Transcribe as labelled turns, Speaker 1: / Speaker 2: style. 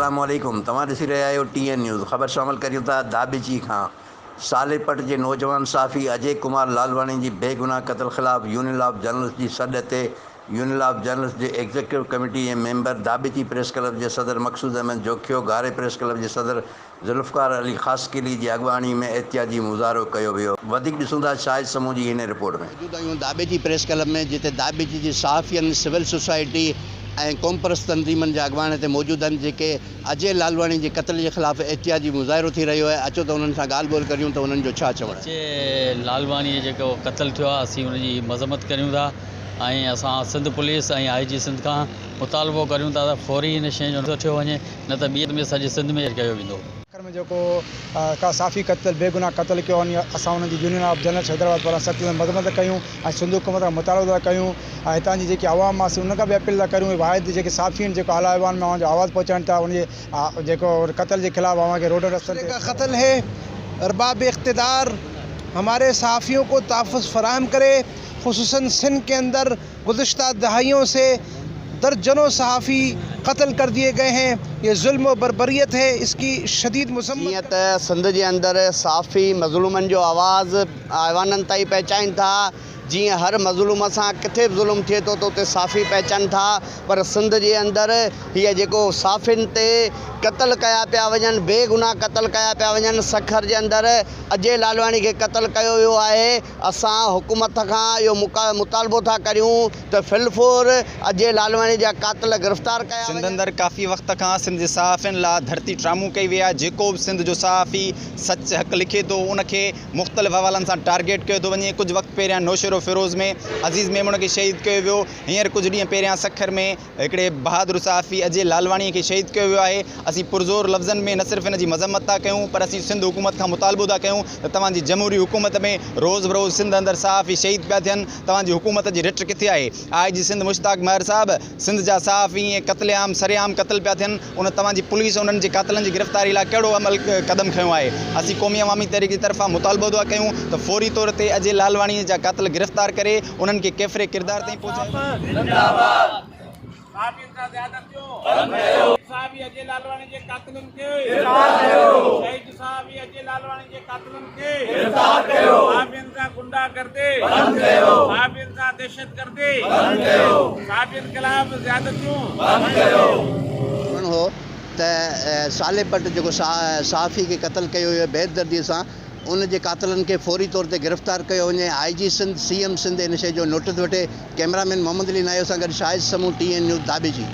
Speaker 1: السلام عليڪم توهان ڏسي رهيا آهيو ٽي اين نيوز خبر شامل ڪريون ٿا ڌاٻيجي کان صالح پٽ جي نوجوان صحافي اجي ڪمار لالواڻي جي بيگناهه قتل خلاف يونين آف جرنلسٽ جي سڏ تي يونين آف جرنلسٽ جي executive committee ۽ member Dhabeji press club جي صدر مقصود احمد جوکيو گهاري پريس ڪلب جي صدر ذوالفقار علي خاصخيلي جي اڳواڻي ۾ احتجاجي مظاهرو ڪيو ويو. وڌيڪ ڏسون ٿا شاهد سمون جي هن رپورٽ ۾. موجود آهيون ڌاٻيجي پريس ڪلب ۾ جتي ڌاٻيجي جي صحافين، سول سوسائٽي ۽ قومپرست تنظيمن جا اڳواڻ هتي موجود آهن جيڪي اجي لالواڻي جي قتل جي خلاف احتجاجي مظاهرو ٿي رهيو آهي اچو ته انهن سان ڳالهه ٻولهه ڪريون ته انهن جو ڇا چوڻ آهي.
Speaker 2: اجي لالواڻي جو جيڪو قتل ٿيو آهي اسين ان جي مذمت ڪريون ٿا ۽ اسان سنڌ پوليس ۽ I جي سنڌ کان مطالبو ڪريون ٿا ته فوري ان شيء جو وٺيو وڃي نه ته ٻي ۾ سڄي سنڌ ۾ ڪيو ويندو.
Speaker 3: سکر ۾ جيڪو ڪا صحافي قتل بيگناهه قتل ڪيو وڃي اسان انهن جي يونين آف جرنلسٽ حيدرآباد پاران سخت ۾ مذمت ڪيون ۽ سنڌ حڪومت کان مطالبو ٿا ڪيون ۽ هتان جي جيڪي عوام آهي ان کان به اپيل ٿا ڪريون واحد جيڪي صحافي آهن جيڪو اعليٰ ايوان ۾ اوهان جو آواز پهچائن ٿا ان جي جيڪو قتل جي خلاف اوهان کي روڊن رستن تي.
Speaker 4: کا قتل هي ارباب اقتدار هماري صحافيون کو تحفظ فراهم ڪري خصوصا سنڌ ڪي اندر گذشته دهائيون سي درجنون صحافي قتل ڪر ديي گئي هين يي ظلم و بربريت هي اس ڪي شديد مذمت
Speaker 5: جيئن ته سنڌ جي اندر صحافي مظلومن جو آواز ايوانن تائين پهچائين ٿا، جيئن هر مظلوم سان ڪٿي به ظلم ٿئي ٿو ته اتي صحافي پهچن ٿا پر سنڌ جي اندر هيء جيڪو صحافين تي قتل ڪيا پيا وڃن بي گناهه قتل ڪيا پيا وڃن سکر جي اندر اجي لالواڻي کي قتل ڪيو ويو آهي اسان حڪومت کان اهو مطالبو ٿا ڪريون ته في الفور اجي لالواڻي جا قاتل گرفتار ڪيا
Speaker 6: سنڌ
Speaker 5: وڃن.
Speaker 6: اندر ڪافي وقت کان سنڌ جي صحافين لا ڌرتي ٽرامون ڪئي وئي آهي جيڪو به سنڌ جو صحافي سچ حق لکي ٿو ان کي مختلف حوالن سان ٽارگيٽ ڪيو ٿو وڃي ڪجهه وقت پهريان نوشهروفيروز ۾ عزيز ميمڻ کي شهيد ڪيو ويو هينئر ڪجهه ڏينهن پهريان سکر ۾ هڪڙي بهادر صحافي اجي لالواڻي کي شهيد ڪيو ويو آهي، اسين پرزور لفظن ۾ نه صرف ان جي مذمت ٿا ڪيون پر اسين سنڌ حڪومت کان مطالبو ٿا ڪيون ته توهان جي جمهوري حڪومت ۾ روز بروز سنڌ اندر صحافي شهيد پيا ٿين توهان جي حڪومت جي رٽ ڪٿي آهي؟ آء جي سنڌ مشتاق مهر صاحب سنڌ جا صحافي ائين قتل عام سرعام قتل پيا ٿين ان توهان جي پوليس انهن جي قاتلن جي گرفتاري لاء ڪهڙو عمل قدم کنيو آهي؟ اسين قومي عوامي تحريڪ جي طرفان مطالبو ٿا ڪيون ته فوري طور تي اجي لالواڻي جا قاتل گرفتار ڪري انهن کي ڪيفري ڪردار تائين پهچايو
Speaker 1: چوڻ هو ته صالح پٽ جيڪو صحافي کي قتل ڪيو ويو بيدردي سان ان جي قاتلن کي فوري طور تي گرفتار ڪيو وڃي، I G Sindh, C M Sindh ان شيء جو نوٽس وٺي، ڪئميرا مين محمد علي ناهيو سان گڏ Shahid Samoon, T N news, Dhabeji.